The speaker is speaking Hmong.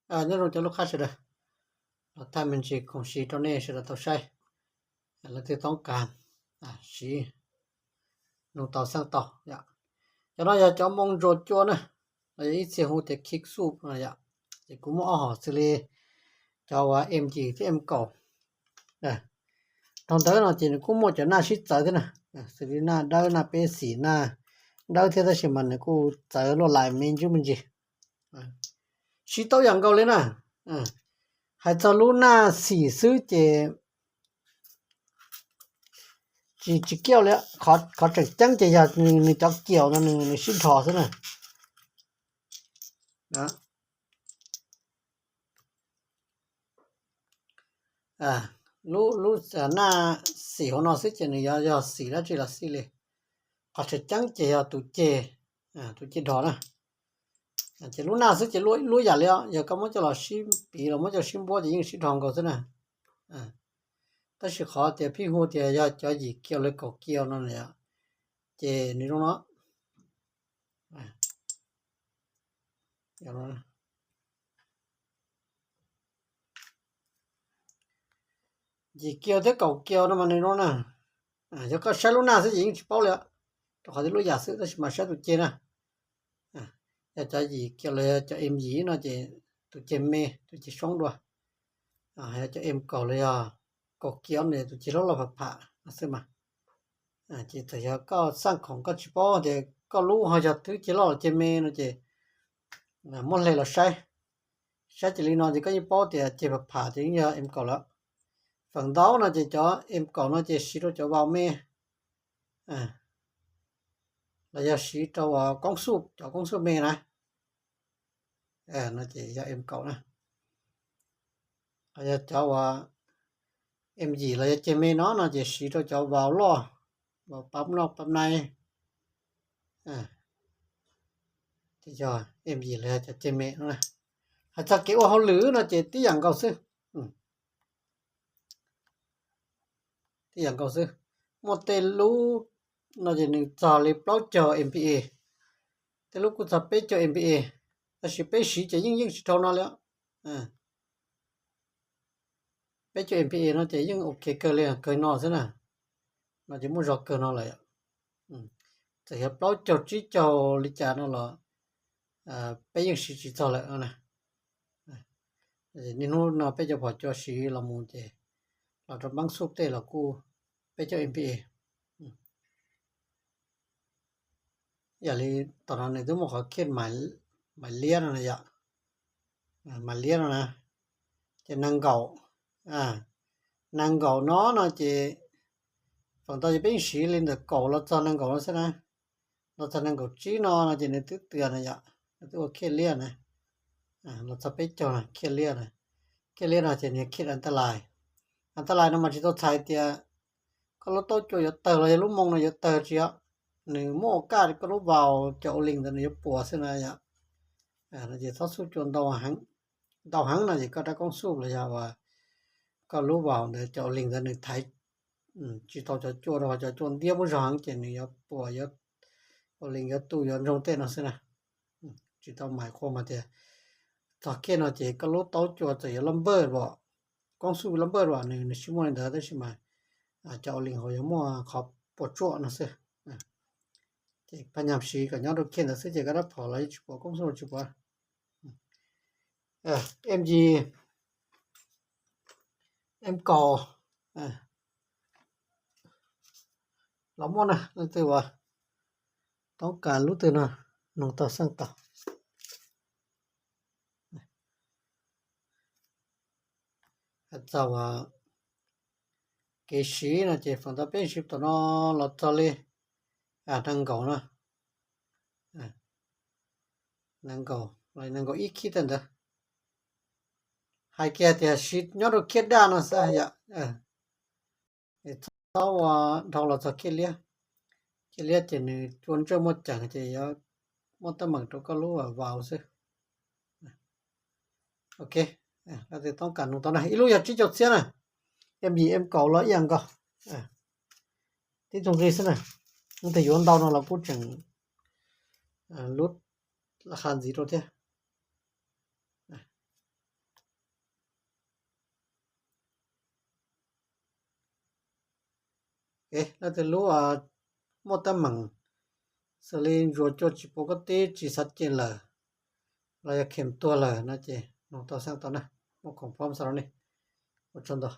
Nyob zoo cov lub qab sawv daws, los thaij me ntsis khoom siv rau nej sawv daws tau saib, leej twg toob kas siv, nug tau xeej tau. Cov no yog cov moo ntsuas cua na, los yog ib txhia hu tias Kick Soup no yom. Ces kuv muaj ob hom xws li cov uas M yim thiab M kaum. Dhau ntawd no ces nws kuj muaj cov naj sib txawv thiab na, xws li naj dawb, naj peb xim, naj dawb thiab, tab sis mas nws kuj txawv luaj lais me ntsis me ntsis. Siv tau yam nkaus li na. Hais txog lub naj xim xwb ces tsis, tsis kiauj li. Qhov tseem ceeb ces yog nws cov kiaus no nws sib dhos xwb na. Lub, lub naj xim hauv no xwb ces nws yuav yog xim dab tsi los xij li. Qhov tseem ceeb ces yog tus ceg, tus ceg dhos na. Ces lub naj xwb ces luaj yam li os, yog koj muab coj los sib piv los muab coj los sib npuab ces yeej sib dhos nkaus xwb na. Tab sis qhov tias pheej hu tias yog cov yim kiaus los kaum kiaus no, ces nws zoo no. Yim kiaus thiab kaum kiaus no mas nws zoo na. Yog koj saib lub naj xwb ces yeej tsis paub li, rau qhov tias luaj yam xwb, tab sis mas saib tus ceg na. Yog cov yim kiaus los yog cov M yim no ces tus ceg me, tus ceg soob dua. Yog cov M kaum los yog kaum kiaus no tus ceg loj loj pham pham no xwb mas. Ces txawm yog koj xaj khoom koj tsis paub tias koj lub ho yog twb ceg loj los ceg me no ces muab hle los saib. Saib ces li no ces koj yeej paub tias ceg pham pham ces yeej yog M kaum lawm. Feem ntau no ces cov M kaum no ces siv rau cov vau me, los yog siv rau koob xuj, cov koob xuj me na. No ces yog M kaum na. Yog cov uas M yim los yog ceg me no no ces siv rau cov vau loj, vau pab noj pab naib. Ces yog M yim los yog cov ceg me no. Hais txog kev ua hauj lwm no ces tib yam nkaus xwb. Tib yam nkaus xwb. Muaj tej lub no ces nws txog li plaub caug M P A, tej lub kuj txog peb caug M P A, tab sis peb siv ces yeej yeej tsis dhau no li. Peb caug M P A no ces yeej ok kawg li, kawg no xwb na. No ces muaj zog kawg no lawm. Txawm yog plaub caug tsib caug li cas no los peb yeej siv tsis txog lawm no na. Niaj hnub no peb cov phom cua siv los mus ces los rau Mab Xuj tej los kuj peb caug M P A. Yam li tom no nws twb muaj qhov khiaj mais liab no yom. Mais liab no na, ces nees nkaum, nees nkaum no no ces feem ntau ces peb yeej siv li ntawm kaum los txog nees nkaum no xwb na. Los txog nees nkaum tsib no no ces nws twb tws no yom, nws twb ua khiaj liab na. Los txog peb caug khiaj liab na. Khiaj liab no ces nws khiaj an ta lais. An ta lais no mas tsis tau txhais tias koj lub taub cua yuav tawg los yog lub moo no yuav tawg tsis yom. Nws muaj ua kaj koj lub vau cov ua lees ntawd nws yuav puas xwb na yom. No ces txhob xuj cua ntau heev, ntau heev no ces koj rab koob xuj los yog koj lub vau ntawd cov ua lees ntawd nws thaiv tsis tau cov cua rau, cov cua ntiab muaj zog heev ces nws yuav puas, yuav ua lees yuav tu yuav ntsoog tej no xwb na. Tsis tau mais qhua mas tias txog kiag no ces koj lub taub cua txawm yuav loj npawj los, koob xuj loj npawj los nws nws sib muaj li ntawd tab sis mas cov ua lees hauv yuav muaj qhov puas tsuaj no xwb. Ces phaj nyaj siv kom nyob rau kiag ntawd xwb ces koj rab phom los yeej tsis puas, koob xuj los tsis puas. M yim, M kaum los muaj na, leej twg uas toob kas lub twg no nug tau xeej tau. Hais txog kev siv no ces feem ntau peb siv tom no los txog li nees nkaum no, nees nkaum, nees nkaum ib khib tej ntawd. Hais kiag tias siv nyob rau khiaj daj no xwb yom. Txhob ua dhau los txog khiaj liab. Khiaj liab ces nws cua ntsawj muaj ceem ces yuav muaj teeb meem rau koj lub vau xwb. Ok, leej twg toob kas nug tau na, ib lub yog tsib caug txhiab na, M yim M kaum los ib yam nkaus. Tib tug nqi xwb na, leej twg yuav ntau no los kuj tseem lub laj qha ntxiv rau thiab. Leej twg lub muaj teeb meem xws li ntsuas cua tsis pum koj tib tsis xav cem lawm los yog khem tuag lawm no ces nug tau xeeb tau na. Muaj khoom pab xav rau nej. Ua tsaug ntau.